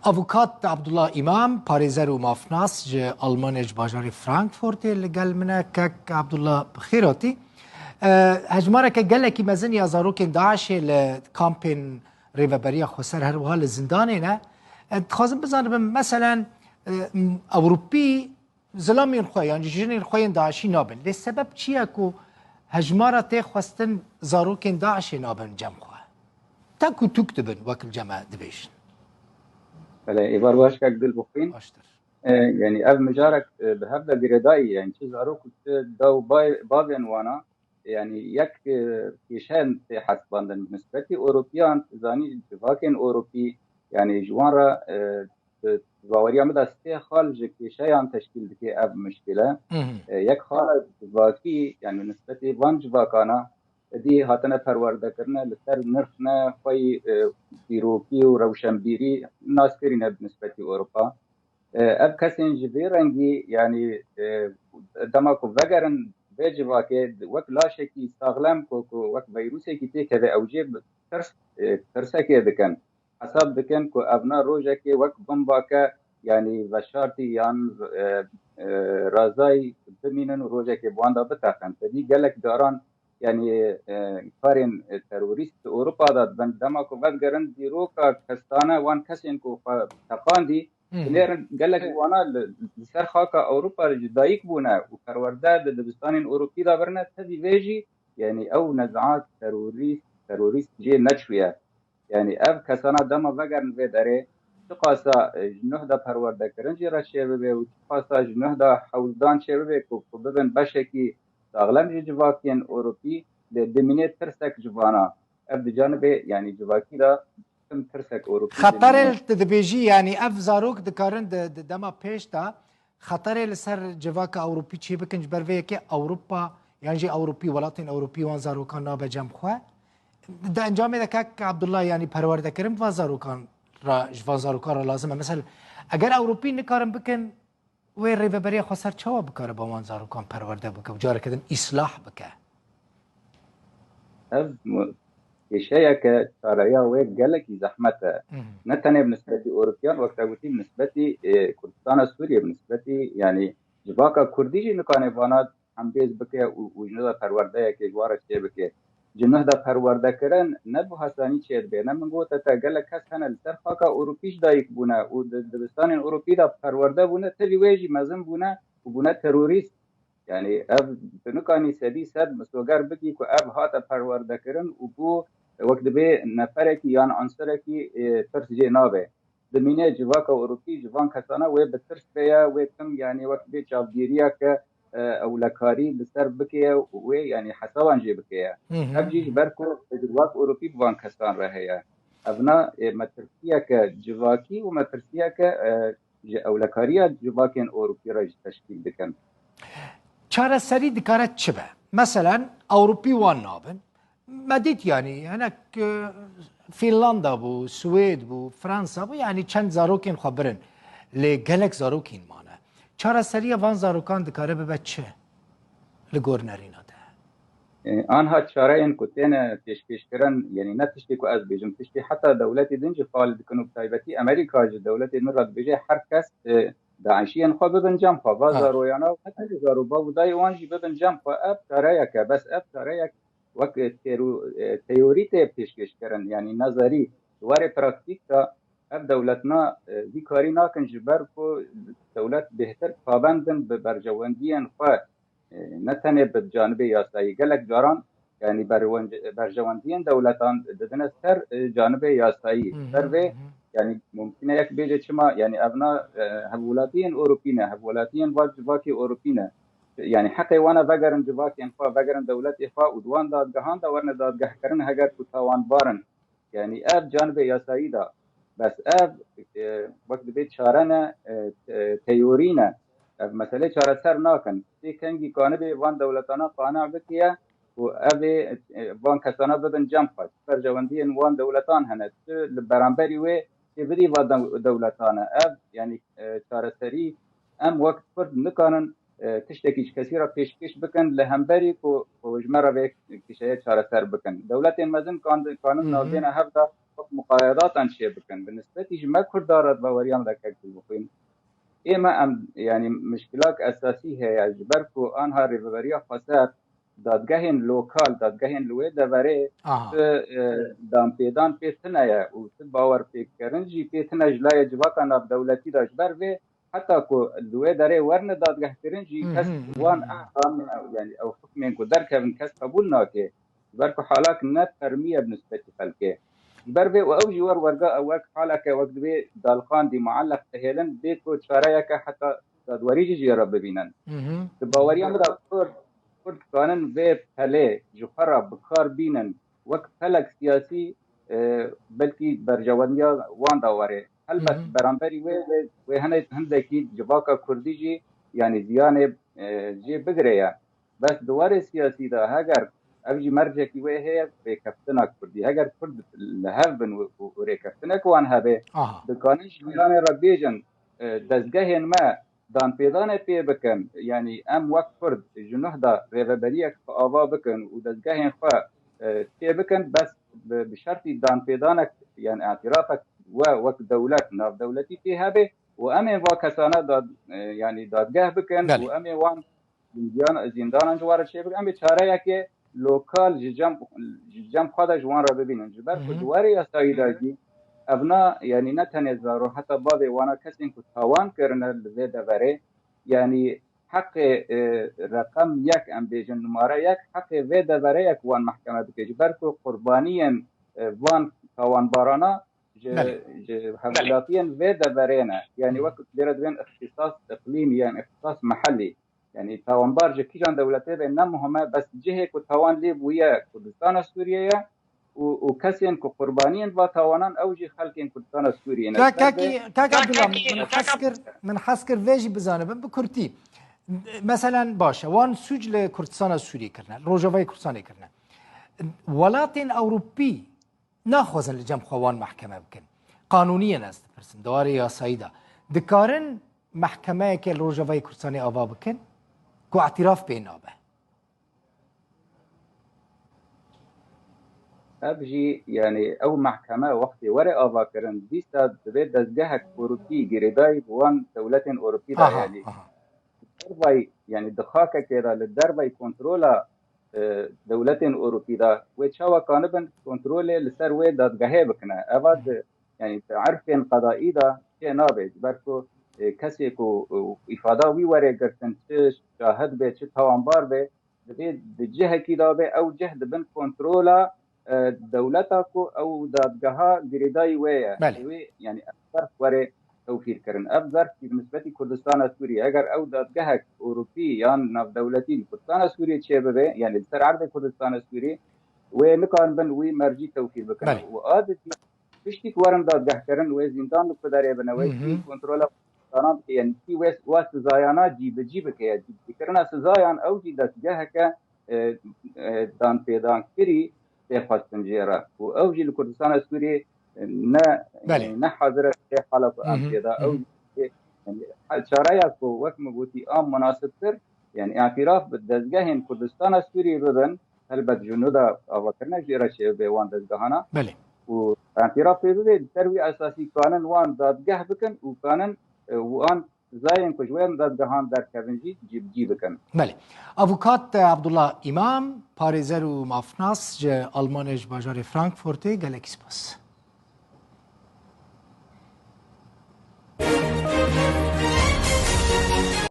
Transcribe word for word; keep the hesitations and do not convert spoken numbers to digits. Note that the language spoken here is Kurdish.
Avukat Abdullah Îmam, parêzer û mafnas ji Almanya, ji bajarê Frankfurtê li gel min e. Kek Abdullah, bi xêr hatî. E, hejmareke gelekî mezin ya zarokên DAIŞê li kampên Rêveberiya Xweser, her wiha li zindanê ne. E, dixwazim bizanibim, meselen, e, m-, Ewropî zilamên xwe yan jî jinên xwe yên DAIŞî nabin. Lê sebeb çi ye ku hejmara tê xwestin zarokên DAIŞê nabin cem xwe? Tek û tûk dibin, wek li cem me dibêjin. Belê, êvar baş kek dil bixwîn. Baştir. E, yanî ev mijarek, e, bi hev de girêdayî, yanî çi zarok û çi daw bay-, bavên wana, yanî yek, e, kêşe tê hesibandin. Bi nisbetî Ewropiyan, tu zanî civakên Ewropî, yanî ji wan re, e, bi baweriya min de sê xal ji kêşeyan teşkîl dike ev mişkile. Hı hı. E, yek xala civakî, yanî bi nisbetî van civakana, êdî hatine perwerdekirine, li ser nirxine xwe yî, e, dîrokî û rewşenbîrî nas kirîne bi nisbetî Ewropa. E, ev kesên ji vê rengî, yanî, e, dema ku vegerin vê civakê, wek laşekî saxlem ku, ku wek vîrusêkî têkeve, ew jê bi tirs, e, tirsekê dikin. Hesab dikin ku evna rojekê wek bombake, yanî veşartî yan, e, e, razayî bimînin û rojekê bi wan de biteqin. Te dî gelek caran, yanî, e, karên, e, terorîst di Ewropa de dibin. Dema ku vedigerin dîroka kesane wan kesên ku xwe teqandî, Hı hı. dinêrin gelek wana li, li ser xaka Ewropa ji dayik bûne û perwerde di dibistanên Ewropî de birine, tevî vê jî, yanî ew nezaet terorîst, terorîst jê neçûye. Yanî ev kesana dema vegerin vê derê, çiqasa, e, ji nuh de perwerdekirin jî re çêbibe û çiqasa ji nuh de hewldan çêbibe ku, ku bibin beşekî saxlem ji civakên Ewropî, lê dimîne tirsek ji vana. Ev di canibê, yanî civakî de tim tirsek Ewropî Xeterê dimîne. Li tu dibêjî, yanî ev zarok dikarin di, di dema pêş de xeterê li ser civaka Ewropî çêbikin, ji ber vê yekê Ewropa yan jî Ewropî, welatên Ewropî wan zarokan nabe cem xwe. Di encamê de kek Abdullah, yanî perwerdekirin van zarokan re, ji van zarokan re lazim e. Mesela, eger Ewropî nikarin bikin, wê Rêveberiya Xweser çawa bikare ba wan zarokan perwerde bike û careke din îslah bike? Ev mu-, kêşeyeke çareya wê gelekî zehmet e. Hı hı. Ne tenê bi nisbetî Ewropiyan, wek te gotî, bi nisbetî, e, Kurdistana Sûriyê, bi nisbetî, yanî civaka Kurdî jî nikane vana hembêz bike û, û ji nû de perwerdeyekê ji wan re çêbike. Ji nû de perwerdekirin ne bi hesanî çêdibe. Ne min gote te, gelek kes hene li ser xaka Ewropî ji dayik bûne û di dibistanên Ewropî de perwerde bûne, tevî wê jî mezin bûne û bûne terorîst. Yanî ev tu nikanî sedî sed misoger bikî ku ev hate perwerdekirin û bû wek dibê neferekî yan anserekî, e, tirs jê nabe. Dimîne civaka Ewropî ji van kesana wê bi tirs bêye, wê tim, yanî wek dibê çavdêriyeke, e, ewlekarî li ser bikeye û wê, yanî hesaban jê bikeye. Hı hı. Ev jî ji ber ku civak Ewropî bi van kesan re heye. Evna, e, metirsiyeke civakî û metirsiyeke, e, ji ewlekariya civakên Ewropî re jî teşkîl dikin. Çareserî dikare çi be? Meselen, Ewropî wan nabin. Me dît, yanî, hinek, e, Fînlanda bû, Swêd bû, Fransa bû, yanî çend zarokên xwe birin. Lê gelek zarokên mane. Çareseriya van zarokan dikare bibe çi? Li gor nerîna te? E, anha çareyên ku têne pêşkêşkirin, yanî ne tiştê ku ez bêjim, tiştê heta dewletê din jî qal dikin û bi taybetî Amerîka ji dewletê din re dibêje her kes, e, DAIŞiyên xwe bibin cem xwe. Va Ha. zaroyana û ne tenê zaro, bav û dayê wan jî bibin cem xwe. Ev çareyek e, bes ev çareyek wek, e, têro-, e, teorî tê pêşkêşkirin, yanî nezerî. Di warê praktîk de ev dewletna, e, vî karî nakin ji ber ku dewlet bêhtir pabend bin bi berjewendiyên xwe. E, ne tenê bi canibê yasayî, gelek caran, yanî berwen-, berjewendiyên dewletan didine ser, e, canibê yasayî. Hı hı, Ser vê, hı hı. yanî mumkin e yek bêje çima, yanî evna, e, hevwelatiyên Ewropî ne, hevwelatiyên va-, civakê Ewropî ne. Yanî heqê wan e vegerin civakên xwe, vegerin dewletê xwe û di wan dadgehan de werine dadgehkirin heger ku tawanbar in. Yanî ev canibê yasayî de. Bes ev, e, wek dibê çare ne, e, e, teorî ne. Ev meselê çareser nakin. Tê kengî kanibê van dewletana qane bikiye û ev ê, e, van kesana bibin cem xwe. Berjewendiyên wan dewletan hene. Tu li beramberî wê tê bidî va dew-, dewletan e. Ev, yanî, e, çareserî em wek Kurd nikanin, e, tiştekî ji kesî re pêşkêş bikin, li hemberî ku, ku ji me re vê kişeye çareser bikin. Dewletên mezin kan-, kanin Hı hı. navbêne hev de wek muqayedatan çê bikin. Bi nisbetî ji me Kurda re di baweriya min de kek bixwîn. Ê me em, yanî mişkilak esasî heye, ji ber ku anha Rêveberiya Xweser dadgehên lokal, dadgehên li wê deverê Aha. ti, e, danpêdan pê tune ye û ti bawerpêkirin jî pê tune ji layê civaka navdewletî de. Ji ber vê heta ku li wê derê werine dadgehkirin jî Hı kes hı, hı wan hı. ew, yanî ew hukmên ku derkevin kes qebûl nake. Ji ber ku halak ne fermî ye bi nisbetî xelkê. Ji ber vê û ew jî wer werga ew wek haleke wek divê dalqandî mualleq dihêlin, bê ku çareyeke heta dadwerî jî jê re bibînin. Hı hı. Di baweriya min de Kurd, Kurd dikanin vê pelê ji xwe re bi kar bînin wek pelek siyasî, e, belkî berjewendiya wan de were. Helbet Hı hı. beramberî wê, wê, wê hene hindekî civaka Kurdî jî, yanî ziyanê, e, jê bigire ye. Bes di warê siyasî de heger ev jî mercekî wê heye, rêkeftina Kurdî. Heger Kurd li hev bin û, û, û rêkeftinek wan hebe, Aha. dikanin ji Îranê re bêjin, e, dezgehên me danpêdanê pê bikin. Yanî em wek Kurd ji nuh de rêveberiyek xwe ava bikin û dezgehên xwe, e, pê bikin, bes bi, bi şertî danpêdanek, yanî îtirafek we wek dewlet, navdewletî pê hebe û em ê va kesana dad, e, yanî dadgeh bikin Belê. û em ê wan zindiyan-, zindanan ji wan re çêbikin. Em ê çareyekê lokal ji cem, ji cem xwe de ji wan re bibînin. Ji ber ku Hı hı. di warê yasayî de jî ev na, yanî ne tenê zaro, heta bavê wana kesên ku tawan kirine li vê deverê, yanî heqê, e, reqem yek, em bêjin numare yek, heqê vê deverê ye ku wan mehkeme bike. Ji ber ku qurbaniyên, e, van tawanbarana ji, Belê. ji hevwelatiyên vê deverê ne. Yanî Hı. wek lêre dibên îxtisas iqlîmî yan îxtisas mehellî. Yanî tawanbar ji kîjan dewletê be ne muhim e, bes cihê ku tawan lê bûye Kurdistana Sûriyê ye û, û kesên ku qurbaniyên va tawanan ew jî xelkên Kurdistana Sûriyê ne. Kak-, Ji ber vê kakî, kak Abdullah, min hez kir, min hez kir vê jî bizanibim bi kurtî. Meselen baş e, wan sûc li Kurdistana Sûriyê kirine, li Rojavayê Kurdistanê kirine. Welatên Ewropî naxwazin li cem xwe wan mehkeme bikin. Qanûnî ye, ez dipirsim, di warê yasayî de. Dikarin mehkemeyeke li Rojavayê Kurdistanê ava bikin ku îtiraf pê nabe? Ev jî, yanî ew mehkeme wextê were avakirin, dîsa divê dezgehek Ewropî girêdayî bi wan dewletên Ewropî de, Aha, yanî aha. dervayî, yanî di xakekê de li dervayî kontrola, e, dewletên Ewropî de wê çawa kanibin kontrolê li ser wê dadgehê bikine. Eva di, yanî di erfên qedaî de tê nabe. Ji ber ku, e, kesê ku, e, îfada wî were girtin, çi şahid be, çi tawanbar be, divê di cihekî de be, ew cih di bin kontrola, e, dewleta ku ew dadgeha girêdayî wê ye. Belê. Wê, yanî ev zerf were tewfîr kirin. Ev zerf jî bi nisbetî Kurdistana Sûriyê, eger ew dadgehek Ewropî yan navdewletî li Kurdistana Sûriyê çêbibe, yanî li ser erdê Kurdistana Sûriyê, wê nikaribin wî mercî tewfîr bikin. Belê. Û a di piştî ku werin dadgehkirin, wê zîndan li ku derê bine, wê Hı hı. kî kontrola zindanan bike, yanî kî wê wa sizayana cîbicî bike, ya cîbicîkirina sizayan ew jî dezgeheke, e, e, danpêdankirî tê xwestin jê re. Û ew jî li Kurdistana Sûriyê, e, ne, Belê. e, ne hazir e vê hala ku em Hı hı, tê de. hı Ew hı. jî, yanî, çareya ku wek min gotî a munasibtir, yanî îtiraf bi dezgehên Kurdistana Sûriyê bibin, helbet ji nû de avakirin jê re çêbibe wan dezgehana. Belê. Û îtiraf pê bibe, li ser wî esasî kanin wan dadgeh bikin û kanin, e, wan sizayên ku ji wan dadgehan derkevin jî cîbicî bikin. Belê. Avukat Abdullah Îmam, parêzer û mafnas ji Almanyayê, ji bajarê Frankfurtê, gelekî spas.